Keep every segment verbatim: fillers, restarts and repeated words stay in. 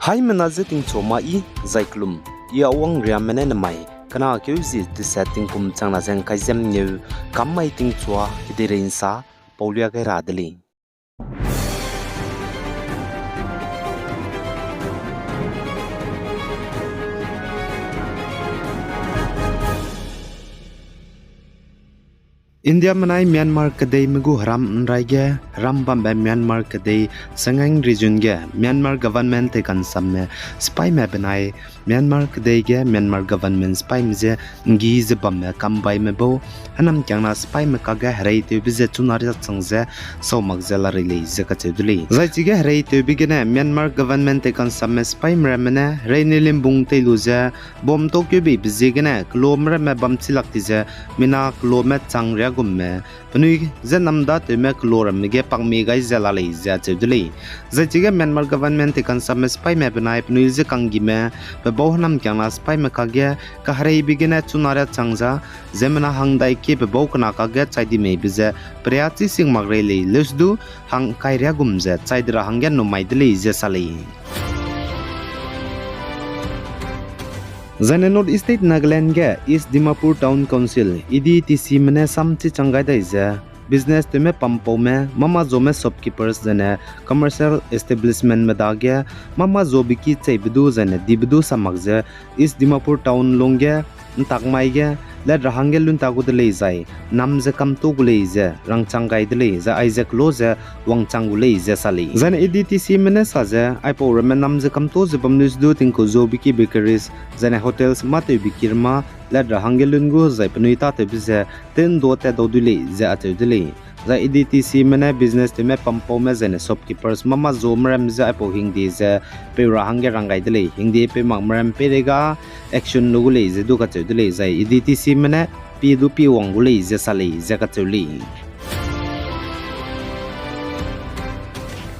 Haimena je tingchua ma i, zai kelum, i Awang Riame ne nemai, kena keu zi deset tingkum changna ze ngkai zem ngeu, kam mai tingchua, kedeirei nsa, paulia gai ra de lei. India menai Myanmar kedeime gu heram nrai ge, heram bambe Myanmar kedei Sagaing region ge Myanmar government teikansamme sipaime benai Myanmar kedei ge Myanmar government sipaime je nggi ze bamme kambaime bau, hênam kiangna sipaime kage hereitewbe ze chuna riakchang ze sau mak ze larei lei ze kacheu de lei. Zai chige hereitewbe gene Myanmar government teikansamme sipaime ramme ne hereine limbung tei lu ze bomb tâ keu beibe ziegene kelome ramme bam chi lak ti ze mina kelome chang riagumme penui je namdatewme kelo ramme ge pakmie gai ze la lei ze acheu de lei. Zai chige Myanmar government teikansamme sipaime benai penui je kanggime pe bau hênam kiangna sipaime kage kahereibe gene chuna riakchang za, ziemmena hangdai kie pe bau kena kage chai di meibe ze peria chi sing mak rei lei leuse du hang kai riagum ze chai de ra hangge numai de lei ze sa lei. Zaine North East State Nagaland ge East Dimapur Town Council, E D T Cme ne sam chi chang gai dai ze, business tewme pampaume, mâ-mâ zome shopkeepers zaine commercial establishmentme dage, mâ-mâ zobe ki cheibe du zaine dibe du sa mak ze, East Dimapur Town lungge, ntak mai ge, let ra hangge lunta gu de lei zai, nam ze kamto gu lei ze rangchang gai de lei, zai aize kelo ze wangchang gu lei ze sa lei. Zaine E D T Cme ne sa ze, aipau ramme nam ze kamto ze bam leuse du tingku zobe ki bakeries, zaine hotels mâ tewbe ki rema, let ra hangge lun gu zai penui tâtewbe ze, tendo tat dau dui lei ze acheu de lei. Zai E D T Cme ne business tewme pampaume zaine shopkeepers mâ-mâ zome ramme ze aipau hingde ze peu ra hangge rang gai de lei, hingde peu makme ramme peireige action lu gu lei ze du kacheu de lei, zai E D T Cme ne pie du pie wang gu lei ze sa lei ze kacheu lei.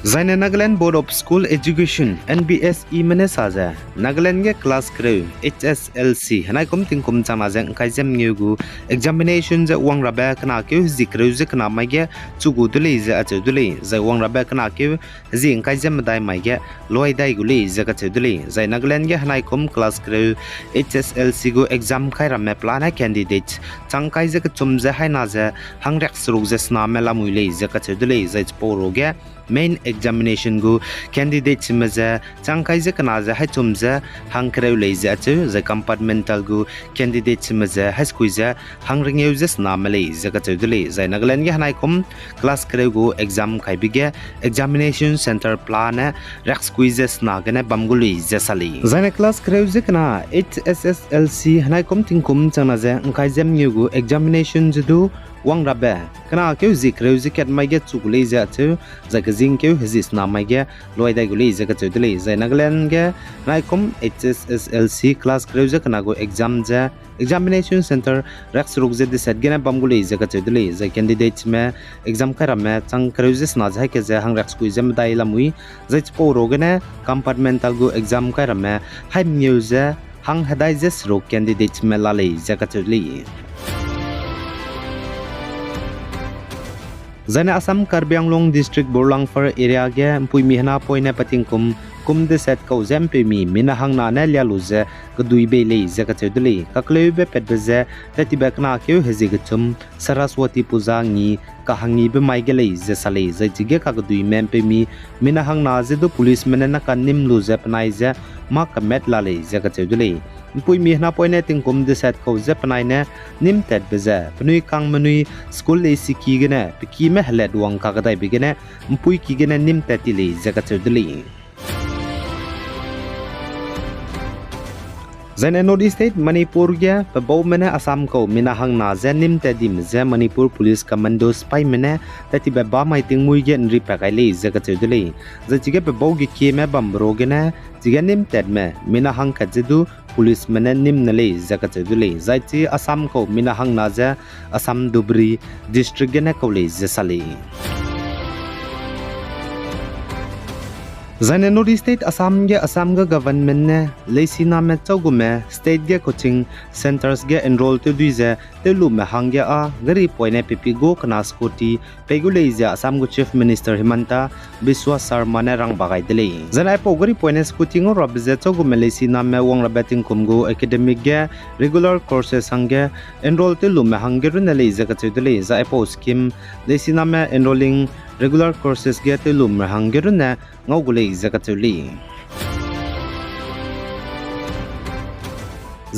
Zaine Nagaland Board of School Education, N B S Eme ne sa ze, Nagaland ge class kereu, H S L C, henai kum tingkum changna ze ngkai zem ngeu gu examination ze wang rabe kena keu hezi kereu ze kena mai ge chu gu de lei ze acheu de lei, zai wang rabe kena keu hezi ngkai zem medai mai ge luai dai gu lei ze kacheu de lei, zai Nagaland ge henai kum class kereu H S L C gu exam kai ramme pelane candidate chang kai ze kechum ze haina ze hangriak seruk ze sename lamui lei ze kacheu de lei, zai chipau ruge main examination gu candidatesme ze chang kai ze kena ze haichum ze hangkereu lei ze acheu, zai compartmental gu candidatesme ze haisekui ze hangrengeu ze sename lei ze kacheu de lei, zai Nagaland ge henai kum class kereu gu exam kaibe ge examination centre pelane riaksekui ze sena gene bam gu lei ze sa lei. Zaine class kereu ze kena H S S L C henai kum tingkum changna ze ngkai zem ngeu gu examination ze du wang rabe kena keu hezi kereu ze kat mai ge chu gu lei ze acheu, zai kezing keu hezi sena mai ge luai dai gu lei ze kacheu de lei, zai Nagaland ge henai kum H S S L C class kereu ze kena gu exam ze examination centre riakseruk ze deset gene bam gu lei ze kacheu de lei, zai candidatesme exam kai ramme chang kereu ze sena ze haike ze hangriaksekui ze medai lamui, zai chipau ruge ne compartmental gu exam kai ramme haimengeu ze hanghedai ze seruk candidatesme la lei ze kacheu de lei. Zaine Assam Karbi Anglong District Burlangphar area ge mpuimi henapoine petingkum kum deset kau ze mpeumi mina hangna ne lia lu ze kedui bei lei ze kacheu de lei. Kakleube patbe ze, tat tibe kena keu hezi kechum Saraswati Puja ngi kahangibe mai ge lei ze sa lei, zai chige kakeduime mpeumi mina hangna ze du policeme ne naka nim lu ze penai ze mâ kemet la lei ze kacheu de lei. Mpuimi henapoine tingkum deset kau ze penai ne nim tatbe ze penui kangmenui school leisiki gene pe kime helat wang kakdaibe gene mpuiki gene nim tat ti lei ze kacheu de lei. Zaine North East State Manipur ge pebaume ne Assam kau mina hangna ze nim tat dime ze Manipur Police Commando sipaime ne tat tibe bamai tingmuî ge nripa gai lei ze kacheu de lei. Zai chige pebau ge kieme bambe ruge ne chige nim tatme mina hangkat ze du policeme ne nim ne lei ze kacheu de lei. Zai chi Assam kau mina hangna ze Assam Dhubri District gene kau lei ze sa lei. Zaine North East State Assam ge Assam ge government ne leisiname châugume state ge coaching centres ge enroll tew dui ze tewlume hangge â gari poine pepi gu kena scooty pei gu lei ze Assam gu Chief Minister Himanta Biswa Sarma ne rangba gai de lei. Zaine aipau gari poine scooty ngau rabe ze châugume leisiname wang rabe tingkum gu academic ge regular courses hangge enroll tewlume hangge runne lei ze kacheu de lei. Zai aipau scheme leisiname enrolling regular courses ge tewlume hangge runne ngau gu lei ze kacheu lei.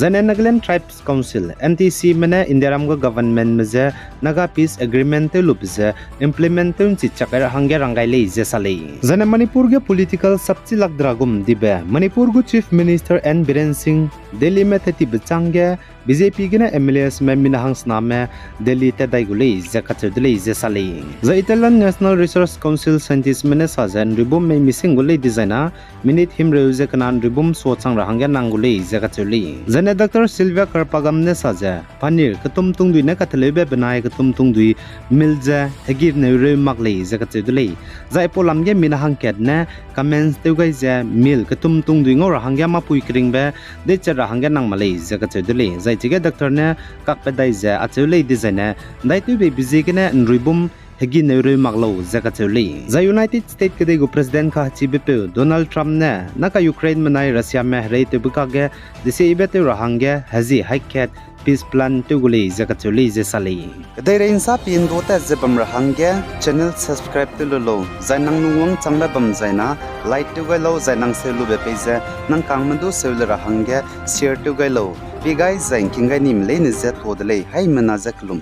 Zaine Nagaland Tribes Council, N T Cme ne Indiaram gu governmentme je Naga Peace Agreement tewlube ze implement tew ’nchi chak ra hangge rang gai lei ze sa lei. Zaine Manipur ge political sapchi lak dra gum dibe Manipur gu Chief Minister N Biren Singh Delhime tat tibe châng ge B J P gene M L Asme mina hangsename Delhi tat dai gu lei ze kacheu de lei ze sa lei. Zai Italian National Research Council scientistme ne sa ze ’nruibum mei mising gu lei dizai na minute himreu ze kena ’nruibum suachang ra hangge nang gu lei ze kacheu lei. Zaine Doctor Sylvia Karpagam ne sa ze panir ketum tungdui ne kateleube benai ketum tungdui mil ze hegî neureu mak lei ze kacheu de lei. Zai aipau lam ge mina hangkat ne comments tew gai ze mil ketum tungdui ngau ra hangge mâpui keringbe deichat ra hangge nang ma lei ze kacheu de lei. Zai chige doctor ne kakpat dai ze acheu lei dizai ne ’ndaitewbeibe ziegene ’nruibum hegî neureu mak lau ze kacheu lei. Zai United States kedei gu President kahechibe peu Donald Trump ne naka Ukraineme nai Russiame hereitewbe kakge desieyibe tew ra hangge hezie haikhat peace plan tew gu lei ze kacheu lei ze sa lei. Kedeirei ’nsa pi ’ndu tat ze bam ra hangge channel subscribe tew lu lau, zai nang lungwangchangbe bam zai na like tew gai lau, zai nang seu lube pei ze nang kangme du seu le ra hangge share tew gai lau. Pi gai zai ’ngking gai nime leine je tuâ de lei, haimena je kelum.